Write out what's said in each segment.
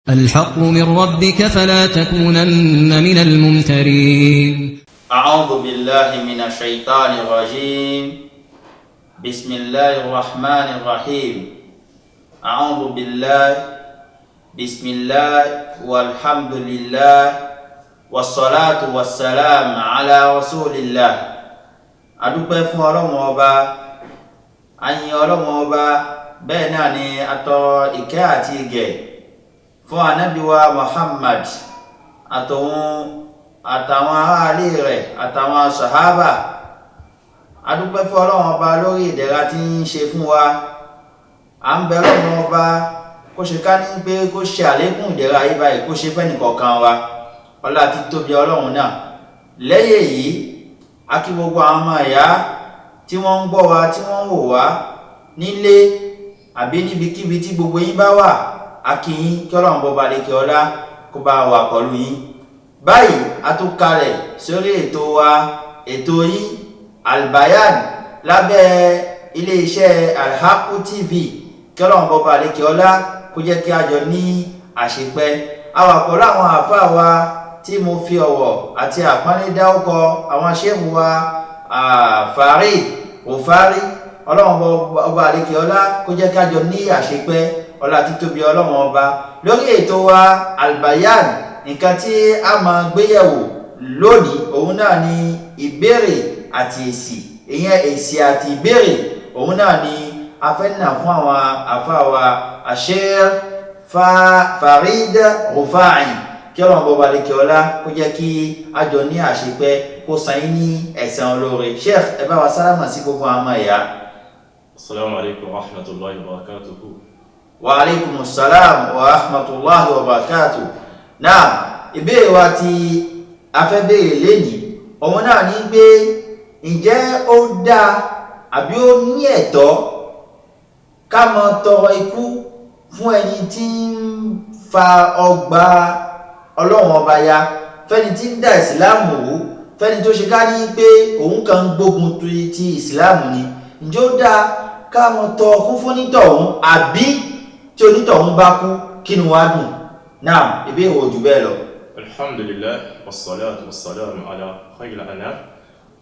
الحق من ربك فلا تكونن من الممترين. أعوذ بالله من الشيطان الرجيم. بسم الله الرحمن الرحيم. أعوذ بالله، بسم الله، والحمد لله، والصلاة والسلام على رسول الله. Adúpẹ́ fún Ọlọ́run Ọba, a yìn Ọlọ́run Ọba, bẹ́ẹ̀ náà ni a tọrọ ìkẹ́ àti ìgẹ̀ fún Ànábì wa Muhammad àtòun àtàwọn aráalé rẹ̀ àtàwọn sàhábà. Adúpẹ́ fún Ọlọ́run Ọba lórí ìdẹ̀ra tí ń ṣe fún wa. À ń bẹ Ọlọ́run Ọba kó ṣe ká ní pé kó ṣe àlékún ìdẹ̀ra yìí báyìí, kó ṣe fẹ́nìkọ̀ọ̀kan wa. Ọlá àti tóbi Ọlọ́run náà. Lẹ́yìn èyí, a kí gbogbo àwọn ọmọ ìyá tí wọ́n ń gbọ́ wa, tí wọ́n ń wò wá nílé àbí níbikíbi tí gbogbo yín bá wà. A kí yín, kí Ọlọ́run bọba lékè ọlá kó bá wà pẹ̀lú yín. Báyìí, a tún kalẹ̀ sórí ètò wa, ètò yín, Albayan, lábẹ́ iléeṣẹ́ Alhaku TV. Kí Ọlọ́run bọba lékè ọlá kó jẹ́ kí a jọ ní àṣepẹ́. A wà pẹ̀lú àwọn àáfàá wa tí mo fi ọ̀wọ̀ àti àpọ́nlé dárúkọ, àwọn ṣéèmù wa Farid Rufari. Ọlọ́run ọba àlekè ọlá kó jẹ́ ká jọ ní àṣepẹ́. Ọlá títóbi Ọlọ́run Ọba. Lórí ètò wa Albayan, nǹkan tí a máa gbéyẹ̀wò lónìí, òun náà ni ìbéèrè àti èsì. Ìyẹn èsì àti ìbéèrè, òun náà ni a fẹ́ nà fún àwọn àfáà wa Sheikh Farid Rufai. Kí Ọlọ́run bọba lè kí ọlá kó jẹ́ kí a jọ ní àṣepẹ́, kó san yín ní ẹ̀san olóore. Sheikh, ẹ bá wa sálámà sí gbogbo àwọn ọmọ ìyá. Assalamu alaikum wa rahmatullahi wa barakatuhu. Wa alaikum salam wa rahmatullahi wa barakatuhu. Náà, ìbéèrè wa tí a fẹ́ béèrè lénìí, òun náà ní pé, ǹjẹ́ ó dáa àbí ó ní ẹ̀tọ́ ká máa tọrọ ikú fún ẹni tí ń fa ọgbà Ọlọ́run Ọba ya, fẹ́ni tí ń dá ìsìláàmù wò, fẹ́ni tó ṣe ká ní pé òun kàn ń gbógun ti ìsìláàmù ni? Ǹjẹ́ ó dáa ká mọ tọrọ fún onítọ̀hún, àbí tí onítọ̀hún bá kú, kí ni wàá dùn náà? Ìbéèrè ò jù bẹ́ẹ̀ lọ. Alhamdulillah, wassalatu wassalamu ala khayril anam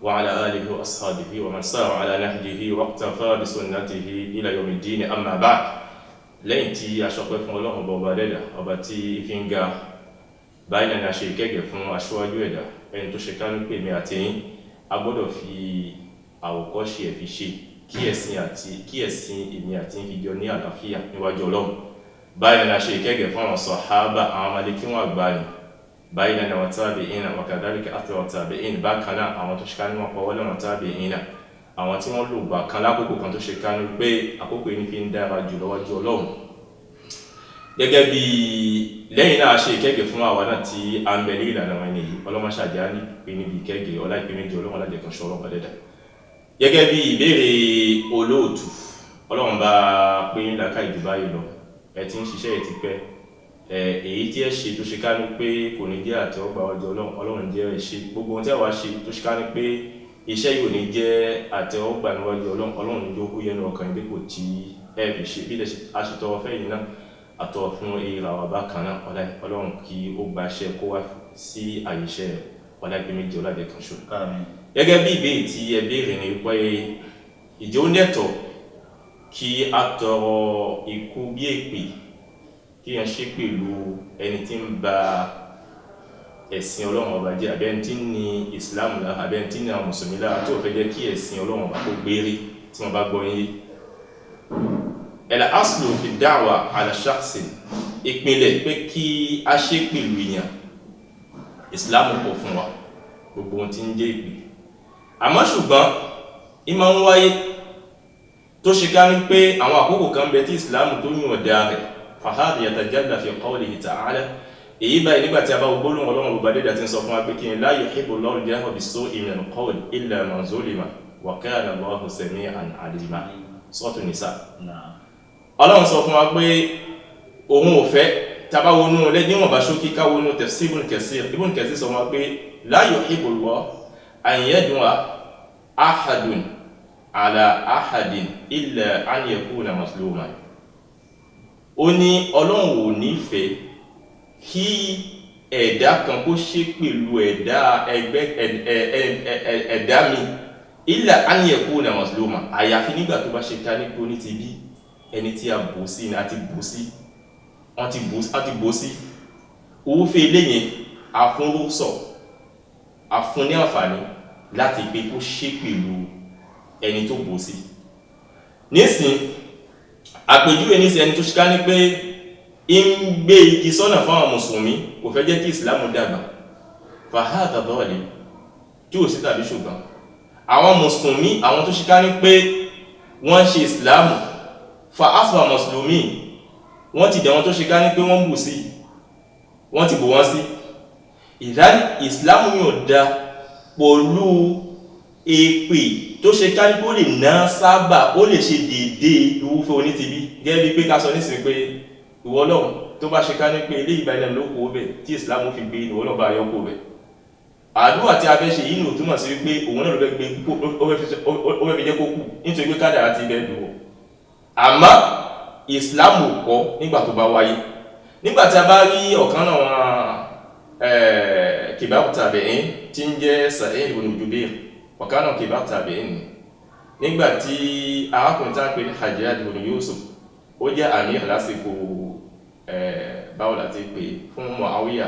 wa ala alihi wa ashabihi wa man sara ala nahjihi wa iqtafa bi sunnatihi ila yawmiddin, amma ba'd. Lẹ́yìn tí a ṣọpẹ́ fún Ọlọ́run ọba, ọba dẹ́dà, ọba tí fi ń ga báyìí náà ni a ṣe ìkẹ́gẹ̀ fún aṣíwájú ẹ̀dá, ẹni tó ṣe kánú pè mí àti yín, a gbọ́dọ̀ fi àwòkọ́ṣe ẹ̀ fi ṣe kí ẹ̀sìn àti kí ẹ̀sìn èmi àti yín fi jọ ní àlàáfíà níwájú Ọlọ́run. Báyìí náà ni a ṣe ìkẹ́gẹ̀ fún àwọn sàhábà, àwọn ọmọdé kí wọ́n àgbà ni. Báyìí náà ni àwọn tabi'in wa kadhalika atba'u tabi'in. Bákan náà, àwọn tó ṣe kánú wọn pọ̀ wọlé àwọn tabi'in, àwọn tí wọ́n lò gbà kan lákòókò kan tó ṣe kánú pé àkókò yìí ní fi ń dára jù lọ́wọ́jú Ọlọ́run. Gẹ́gẹ́ bí lẹ́yìn náà, ṣe ìkẹ́gẹ̀ fún àwa náà tí a ń bẹ ní ìlànà wọn nìyí. Ọlọ́mọṣàjá ní pé níbi ìkẹ́gẹ̀ ọlá ìpín méjì Ọlọ́run alájẹ kan ṣọ Ọlọ́run dẹ́dà. Gẹ́gẹ́ bí ìbéèrè olóòtú, Ọlọ́run bá pé ní làákà ìjù báyìí lọ, ẹ ti ń ṣiṣẹ́ ẹ ti pẹ́ ẹ, èyí tí ẹ ṣe tó ṣe ká ní pé kò ní jẹ́ àtẹ́wọ́gbà ọjọ́ Ọlọ́run, Ọlọ́run jẹ́ ẹ ṣe gbogbo ohun tí àwa ṣe tó ṣe ká ní pé iṣẹ́ yìí ò ní jẹ́ àtẹ́wọ́gbà níwájú Ọlọ́run, Ọlọ́run ní jókòó yẹnu ọkàn ìdíkò tí ẹ fi ṣe bí aṣetọrọ fẹ́ yìí náà àtọ̀ fún ìrà wa. Bákan náà, Ọlọ́run kí ó gba iṣẹ́ kó wá sí àyè iṣẹ́ ọlá ìpín méjì ọlá kan ṣo. Gẹ́gẹ́ bí ìbéèrè tí ẹ béèrè ni pé, ìjẹ́ ó nẹ́tọ̀ kí a tọrọ ikú bí èpè, kí yẹn ṣe pẹ̀lú ẹni tí ń ba ẹ̀sìn Ọlọ́run Ọba jẹ́, àbí ẹni tí ń ní Islam lára, àbí ẹni tí ń ní àwọn mùsùlùmí lára, tí ò fẹ́ jẹ́ kí ẹ̀sìn Ọlọ́run Ọba kó gbérí, tí wọ́n bá gbọ́ yín? Ẹ̀là aslu fi da'wa ala shakhsin, ìpìlẹ̀ pé kí a ṣe pẹ̀lú èèyàn, Islam kò fún wa gbogbo ohun tí ń jẹ́ ìpè. Àmọ́ ṣùgbọ́n ìmọ̀ ń wáyé tó ṣe ká ní pé àwọn àkókò kan bẹ tí Islam tó yàn ọ̀dà rẹ̀. Fahadha yatajalla fi qawlihi ta'ala. Èyí báyìí, nígbà tí a bá wo gbólóhùn Ọlọ́run ọba dédà tí ń sọ fún wa pé kí ni? La yuhibbu Allahu al-jahra bis-su'i min al-qawl illa man zulima wa kana Allahu sami'an alima, Suratu Nisa. Ọlọ́run sọ fún wa pé òun ò fẹ́. Tàbá wọnú lẹ́ níwọ̀n bá ṣókí, ká wọnú tafsir Ibn Kathir. Ibn Kathir sọ fún wa pé la yuhibbu Allah an yad'a ahadun ala ahadin illa an yakuna mazluman. Ó ní Ọlọ́run ò nífẹ̀ẹ́ Kí ẹ̀dá kan kó ṣe pẹ̀lú ẹ̀dá ẹgbẹ́ ẹ̀dá mi illa an yakuna mazluma, àyàfi nígbà tó bá ṣe ká ní pé ó ní ti bí ẹni tí a bò sí ni a ti bò sí, wọ́n ti bò sí. Òwúfẹ́ eléyìn àfúnrúsọ̀ àfún ní àǹfààní láti pé kó ṣe pẹ̀lú ẹni tó bò sí. Nísìn àpèjúwe nísìn ẹni tó ṣe ká ní pé ń gbé igi sọ́nà fún àwọn mùsùlùmí, kò fẹ́ jẹ́ kí ìsìlámù dàgbà, fàhádà dọ́ọ̀lẹ̀ tí ò sí tàbí ṣùgbọ́n àwọn mùsùlùmí àwọn tó ṣe ká ní pé wọ́n ṣe ìsìlámù fa aswa mùsùlùmí, wọ́n ti dẹ̀ wọ́n tó ṣe ká ní pé wọ́n bù sí, wọ́n ti bò wọ́n sí. Ìdán ìsìlámù yóò da pẹ̀lú èpè tó ṣe ká ní pé ó lè ná sábà, ó lè ṣe déédéé irúfẹ́ onítìbí. Gẹ́gẹ́ bí pé ká sọ nísìnyí pé ìwọ Ọlọ́run tó bá ṣe ká ní pé ilé ìbá ilẹ̀ ló kó bẹ̀ tí ìsìlámù fi gbé ìwọ náà bá yọ kó bẹ̀. Àdúrà tí a fẹ́ ṣe yìí ní ò túmọ̀ sí wípé òun náà ló fẹ́ gbé ó fẹ́ fi jẹ́ kó kú nítorí pé kádàrá ti bẹ́ẹ̀ dùn. Àmọ́ ìsìlámù kọ́ nígbà tó bá wáyé. Nígbà tí a bá rí ọ̀kan náà wọn kìbáàbù tàbíìn tí ń jẹ́ Sa'id ibn Jubair, ọ̀kan náà kìbáàbù tàbíìn ni. Nígbà tí arákùnrin tá ń pè ní Hajjaj ibn Yusuf, ó jẹ́ amir lásìkò báwo la ti pè fún Muawiya,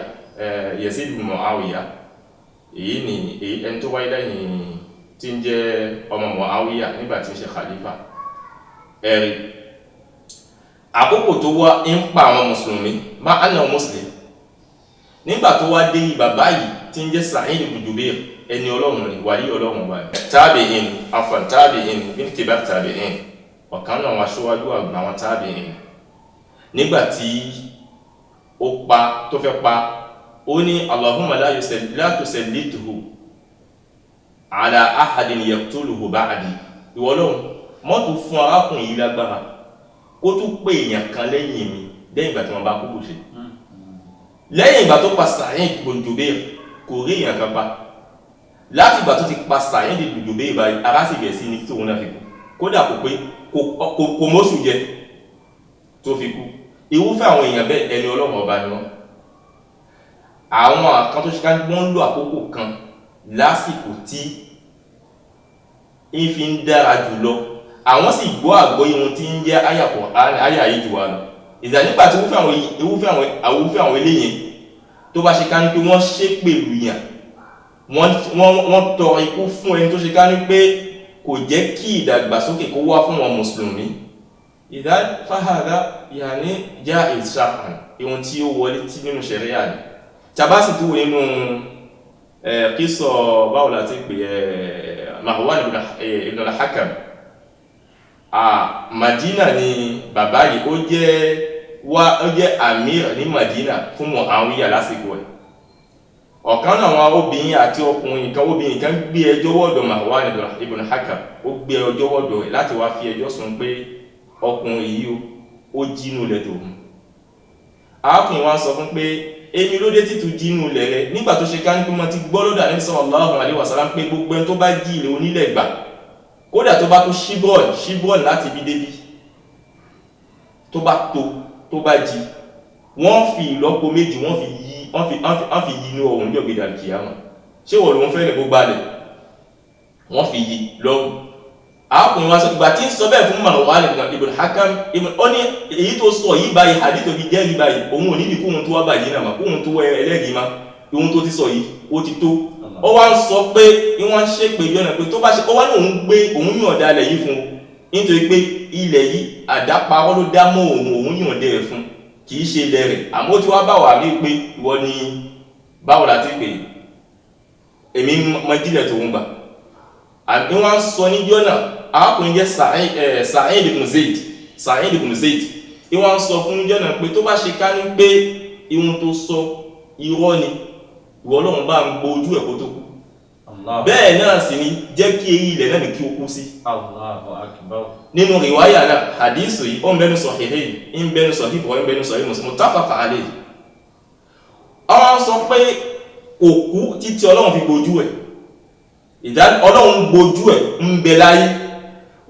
Yazid ibn Muawiya, èyí ni ẹni tó wáyé lẹ́yìn tí ń jẹ́ ọmọ Muawiya nígbà tí ń ṣe khalifa. Ẹ̀rí àkókò tó wá ń pa àwọn mùsùlùmí má á nà mùsùlùmí. Nígbà tó wá dé bàbá yìí tí ń jẹ́ Sa'id ibn Jubair, ẹni ọlọ́run ni, wàlí ọlọ́run wà ní. Tabi'in afan tabi'in min kibar tabi'in, ọ̀kan náà wọn aṣíwájú àgbà wọn tabi'in. Nígbà tí ó pa tó fẹ́ pa, ó ní Allahumma la tusallithu ala ahadin yaqtuluhu ba'di. Ìwọ Ọlọ́run mọ́tò fún arákùnrin yìí lágbára kó tún pé èèyàn kan lẹ́yìn mi lẹ́yìn ìgbà tí wọ́n bá kú kò ṣe. Lẹ́yìn ìgbà tó pa Sa'id ibn Jubair kò rí èèyàn kan pa. Láti ìgbà tó ti pa Sa'id ibn Jubair báyìí, ara sì bẹ̀rẹ̀ sí ní tóun náà fi kú. Kódà kò pé kò mọ́sù jẹ tó fi kú. Irúfẹ́ àwọn èèyàn bẹ́ẹ̀ ẹni Ọlọ́run ọba ni wọ́n. Àwọn kan tó ṣe ká wọ́n ń lo àkókò kan lásìkò tí ń fi ń dára jùlọ, àwọn sì gbọ́ àgbọ́yé ohun tí ń jẹ́ àyà yìí jù wá lọ. Ìdá nígbà tí irúfẹ́ àwọn eléyìn tó bá ṣe ká ní pé wọ́n ṣe pẹ̀lú yàn, wọ́n tọrọ ikú fún ẹni tó ṣe ká ní pé kò jẹ́ kí ìdàgbàsókè kó wá fún wọn mùsùlùmí. Ìdá fáhàdá yàní já ìṣàkàn ohun tí ó wọlé tí nínú ṣẹ̀ríà ni. Tàbá sì tó wọ nínú kísọ báwo la ti pè Marwan ibn al-Hakam. Madina ni bàbá yìí, ó jẹ́ amir ní Madina fún Muawiya lásìkò ẹ̀. Ọ̀kan náà àwọn obìnrin àti ọkùnrin kan, obìnrin kan gbé ẹjọ́ wọ́dọ̀ Marwan ibn al-Hakam, ó gbé ẹjọ́ wọ́dọ̀ rẹ̀ láti wá fi ẹjọ́ sùn pé ọkùnrin yìí ó jínú ilẹ̀ tòun. Arákùnrin wa sọ fún pé èmi ló dé títú jínú ilẹ̀ rẹ̀ nígbà tó ṣe ká ní pé mo ti gbọ́ lọ́dọ̀ Ànábì sallallahu alaihi wasallam pé gbogbo ẹni tó bá jí ilẹ̀ onílẹ̀ gbà, kódà tó bá tó ṣíbrọ̀n láti bí débí tó bá tó bá jí, wọ́n fi ìlọ́po méjì wọ́n fi yí inú ọ̀run ní ọ̀gbẹ̀dà kìámà. Ṣé wọ́n lòun fẹ́ lè gbogbo alẹ̀ wọ́n fi yí lọ́rùn. Arákùnrin wa sọ ìgbà tí ń sọ bẹ́ẹ̀ fún Marwan ibn Hakam, ó ní èyí tó sọ yìí báyìí hadith tó fi jẹ́rìí báyìí, òun ò nídìí kóhun tó wá báyìí náà mà, kóhun tó wá ẹlẹ́rìí má, ohun tó ti sọ yìí ó ti tó. Ó wá ń sọ pé wọ́n ń ṣe pé jọ́nà pé tó bá ṣe, ó wá ní òun gbé òun yọ̀ǹda ilẹ̀ yìí fún un nítorí pé ilẹ̀ yìí àdáparọ́ ló dá mọ́ òun, òun yọ̀ǹda ẹ̀ fún, kì í ṣe ilẹ̀ rẹ̀. Àmọ́ ó ti wá bá wà mí pé ìwọ ni báwo la ti pè èmi mọ jílẹ̀ tó ń gbà. Àbí wọ́n sọ ní jọ́nà arákùnrin jẹ́ Sa'id ibn Zaid, Sa'id ibn Zaid, ìwọ́n sọ fún jọ́nà pé tó bá ṣe ká ní pé ihun tó sọ irọ́ ni, ìwọ Ọlọ́run bá ń gbójú ẹ̀ kó tó kú. Bẹ́ẹ̀ náà sì ni jẹ́ kí eyín ilẹ̀ náà ní kí ó kú sí. Allahu Akbar. Nínú rìwáyà náà hadithu yìí ó ń bẹnu Sahihayn, ń bẹnu Sahih Bukhari, ń bẹnu Sahih Muslim, muttafaqa alayhi. Àwọn sọ pé kò kú títí Ọlọ́run fi gbójú ẹ̀, ìdá Ọlọ́run gbójú ẹ̀ ń bẹ láyé.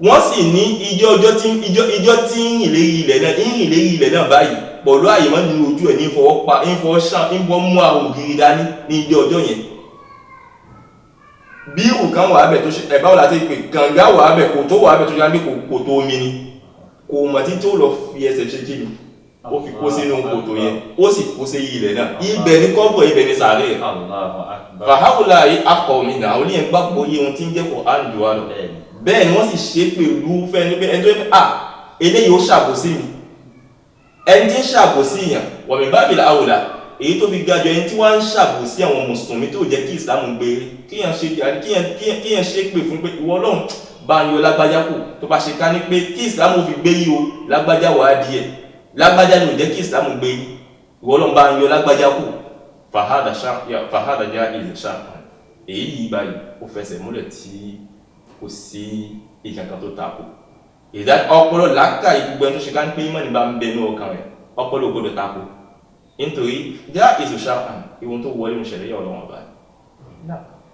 Wọ́n sì ní ijọ́ tí ń rìn lérí ilẹ̀ náà, ń rìn lérí ilẹ̀ náà báyìí, Pọ̀lú àyè mọ́ nínú ojú ẹ̀ ní fọwọ́ pa ní fọwọ́ ṣàn ní fọwọ́ mú àwọn ògiri dání ní ilé ọjọ́ yẹn. Bí nǹkan wà bẹ̀ tó ṣe ẹ̀ báwo la ti pè kànga wà bẹ̀ kò tó wà bẹ̀ tó ṣe kò tó omi ni kò mọ̀ tí tó lọ fi ẹsẹ̀ ṣe kí ni ó fi kó sínú kòtò yẹn, ó sì kó sí ilẹ̀ náà. Ibẹ̀ ní kọ́bọ̀, ibẹ̀ ní sàárè rẹ̀. Allahu akbar. Fàháùlà yìí akọ̀ mi náà ó ní ẹ̀ gbàgbọ́ yé ohun tí ń jẹ́ kó á ń jù wá lọ. Bẹ́ẹ̀ ni wọ́n sì ṣe pẹ̀lú fẹ́ni pé ẹni tó yẹ pé ah eléyìí ó ṣàbòsí mi, ẹni tí ń ṣàbòsí yàn wọ̀mí bábìlì àwòlà èyí tó fi ga jù, ẹni tí wọ́n ń ṣàbòsí àwọn mùsùlùmí tó jẹ́ kí ìsìlámù gbé, kíyàn ṣe pé fún pé ìwọ Ọlọ́run bá ń yọ lágbájá kù tó bá ṣe ká ní pé kí ìsìlámù fi gbé yìí o, lágbájá wàá di ẹ̀, lágbájá ni ò jẹ́ kí ìsìlámù gbé yìí, ìwọ Ọlọ́run bá ń yọ lágbájá kù. Fàhádà já ilẹ̀ ṣáà èyí yìí báyìí ó fẹsẹ̀ múlẹ̀ tí kò sí ìkankan tó takò. Ìdá ọpọlọ làákà gbogbo ẹni tó ṣe ká ń pé ìmọ̀ ní bá ń bẹ ní ọkàn rẹ̀, ọpọlọ gbọdọ̀ takò, nítorí já èso ṣáà ìwọ̀n tó wọlé ń ṣẹlẹ̀ yẹ Ọlọ́run ọba.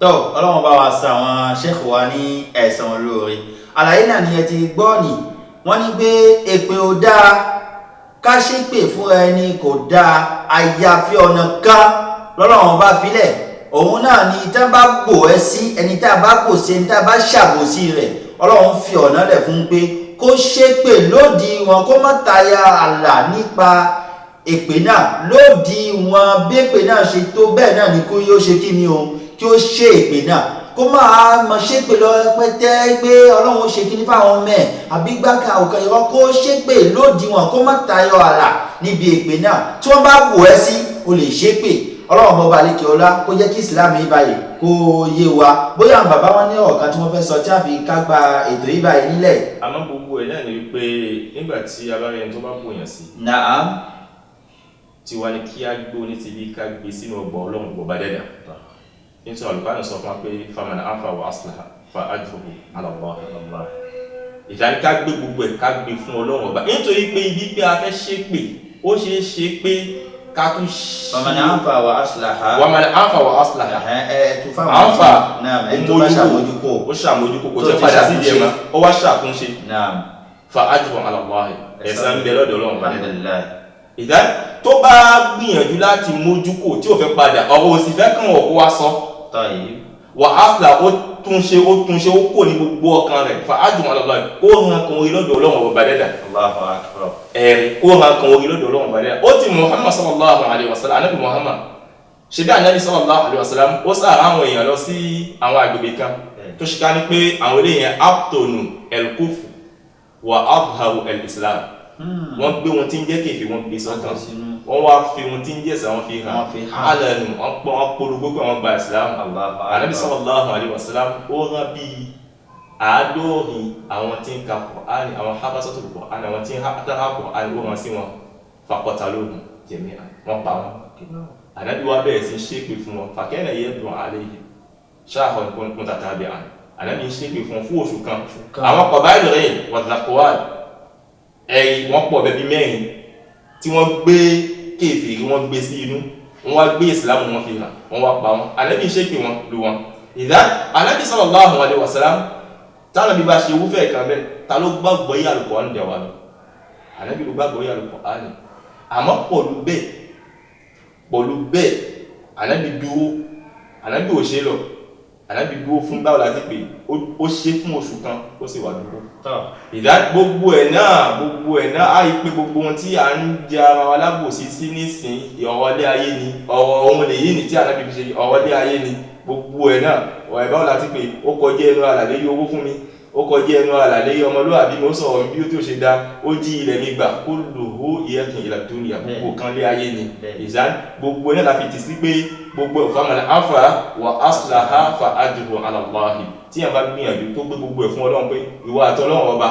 Tó Ọlọ́run bá wa san àwọn ṣẹ́ẹ̀kì wa ní ẹ̀san olóore. Àlàyé náà ni ẹ ti gbọ́ ni wọ́n ní pé èpè ò dáa, ká ṣépè fúnra ẹni kò dáa, àyàfi ọ̀nà kan lọ́lọ́run bá filẹ̀, òun náà ni tá bá bò ẹ́ sí ẹni tá bá bò sí ẹni tá bá ṣàbòsí rẹ̀, Ọlọ́run fi ọ̀nà lẹ̀ fún pé kó ṣépè lódì wọn, kó má tayà àlà nípa èpè náà lódì wọn, bí èpè náà ṣe tó bẹ́ẹ̀ náà ni kó yóò ṣe kí ni o, kí ó ṣe èpè náà, kó máa mọ ṣépè lọ pẹ́tẹ́ pé Ọlọ́run ó ṣe kí ní fáwọn ọmọ ẹ̀ àbí gbáka òkè ìwọ, kó ṣépè lódì wọn, kó má tayọ àlà níbi èpè náà. Tí wọ́n bá bò ẹ́ sí o lè ṣépè. Ọlọ́run bọba àlékè ọlá kó jẹ́ kí ìsìlámù yìí báyìí kó yé wa. Bóyá àwọn bàbá wọn ní ọ̀kan tí wọ́n fẹ́ sọ tí a fi kágbá ètò yìí báyìí nílẹ̀. Àmọ́ gbogbo ẹ̀ náà ni wípé nígbà tí a bá rí ẹni tó bá bòyàn sí, Naam. tiwa ni kí á gbó ní ti bí ká gbé sínú ọgbà Ọlọ́run bọba dẹ́dà. Nítorí Al-Qur'an sọ fún wa pé faman afa wa aslaha fa ajruhu ala Allah. Ìdáni ká gbé gbogbo ẹ̀ ká gbé fún Ọlọ́run ọba, nítorí pé ibi pé a fẹ́ ṣépè ó ṣeé ṣe pé ká tún ṣe. Faman afa wa aslaha. Waman afa wa aslaha. Anfa ṣàmójúkò. Ó ṣàmójúkò, kò tẹ́ padà sí ìdí ẹ̀ mọ́, ó wá ṣàtúnṣe. Fa ajruhu ala Allah, ẹ̀san ń bẹ lọ́dọ̀ Ọlọ́run ọba. Ìdá tó bá gbìyànjú láti mójúkò tí ò fẹ́ padà, ọ̀rọ̀ òsì fẹ́ kàn wọ̀ kó wá sọ. Wà asla ó túnṣe, ó túnṣe, ó kò ní gbogbo ọkàn rẹ̀. Fa ajruhu ala Allah, kó hàn kan orí lọ́dọ̀ Ọlọ́run ọba dẹ́dà. Ẹ̀rí kó hàn kan orí lọ́dọ̀ Ọlọ́run ọba dẹ́dà. Ó ti Muhammad sallallahu alayhi wa sallam, anabi Muhammad ṣe bí anabi sallallahu alayhi wa sallam ó sàrà àwọn èèyàn lọ sí àwọn àgbègbè kan tó ṣe ká ní pé àwọn eléyẹn aptonu el-kufr wa adharu el-islam. Wọ́n gbé wọn tí ń jẹ́ kèfèrí, wọ́n gbé sọ́kàn, wọ́n wá fi wọn tí ń jẹ́ ẹ̀sìn àwọn fi hàn alẹ́nu, wọ́n pọ́n wọ́n polówó pé wọ́n gba ìsìlámù. Ànábì sallallahu alaihi wasallam ó rán bíi 70 àwọn tí ń ka Kùránì, àwọn habasatu Kùránì, àwọn tí ń ha Kùránì, ó rán sí wọn. Faqataluhum jami'an, wọ́n pa wọn. Ànábì wa bẹ̀rẹ̀ sí ṣépè fún wọn. Fakana yad'u alayhim shahran mutatabi'an. Ànábì ń ṣépè fún wọn fún oṣù kan. Àwọn qaba'il rẹ̀ wa Dhakwan ẹ̀yìn wọ́n pọ̀ bẹ́bí mẹ́rin tí wọ́n gbé kèfèrí, wọ́n gbé sí inú, wọ́n wá gbé ìsìlámù wọn fi hàn, wọ́n wá pa wọn. Ànábì ṣépè wọn lu wọn. Ìdá Ànábì sallallahu alaihi wasallam tánàbí bá ṣe wúfẹ́ kan bẹ́ẹ̀, ta ló gbàgbọ́ yé Al-Qur'an dẹ̀ wá lọ? Ànábì ló gbàgbọ́ yé Al-Qur'an. Àmọ́ pọ̀lú bẹ́ẹ̀ Ànábì dúró, Ànábì ò ṣe lọ, Ànábì dúró fún báwo la ti pè ó ṣe fún oṣù kan, ó sì wà dúró. Ìdá gbogbo ẹ̀ náà á rí pé gbogbo ohun tí à ń jẹ ara wa lábòsí sí nísìn, ọ̀rọ̀ ilé ayé ni, ọ̀rọ̀ ohun lèyí ni tí Ànábì fi ṣe ọ̀rọ̀ ilé ayé ni. Gbogbo ẹ̀ náà ọ̀rọ̀ ìbáwò la ti pè ó kọjá ẹnu àlàlé yí owó fún mi, ó kọjá ẹnu àlàlé yí ọmọlúwàbí mi, ó sọ̀rọ̀ bí ó tó ṣe dá, ó jí ilẹ̀ mi gbà, kó lò ó ìyẹ́kìn ìlà tó ní àkókò kan lé ayé ni. Ìdá gbogbo ẹ̀ náà la fi tì sí pé gbogbo faman afa wa aslaha fa ajruhu ala Allahi. Tí yẹn bá gbìyànjú tó gbé gbogbo ẹ̀ fún Ọlọ́run pé ìwọ àti Ọlọ́run ọba,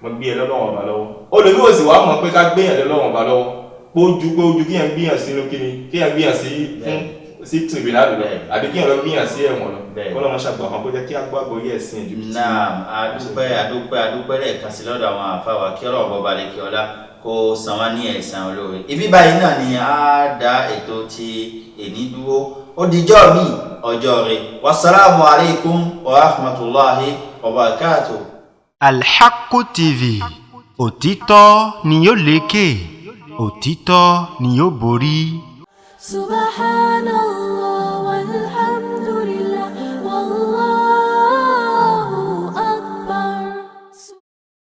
mo gbé ẹ lọ́lọ́run ọba lọ́wọ́. Olùmí ò sì wá mọ̀ pé ká gbéyàn lọ́lọ́run ọba lọ́wọ́, pé ojú kíyàn gbìyàn sínú kíni, kíyàn gbìyàn sí fún sí tribunal lọ, àbí kíyàn lọ gbìyàn sí ẹ̀wọ̀n lọ. Kọ́lọ́ wọn ṣàgbà kan kó jẹ́ kí á gbàgbọ́ yẹ̀ sí ìjú. Naam, adúpẹ́ lẹ́ẹ̀kan sí lọ́dọ̀ àwọn àfáwà, kí Ọlọ́run bọba lè kí ọlá kó san wá ní ẹ̀san olóore. Ibi báyìí náà ni a dá ètò ti èní dúró. Ó dijọ́ mi ọjọ́ rẹ̀. Wasalaamu alaykum wa rahmatulahi wa barakatuh. Alhaqqu TV, òtítọ́ ni yóò lékè. Òtítọ́ ni yóò borí. Subhanallah.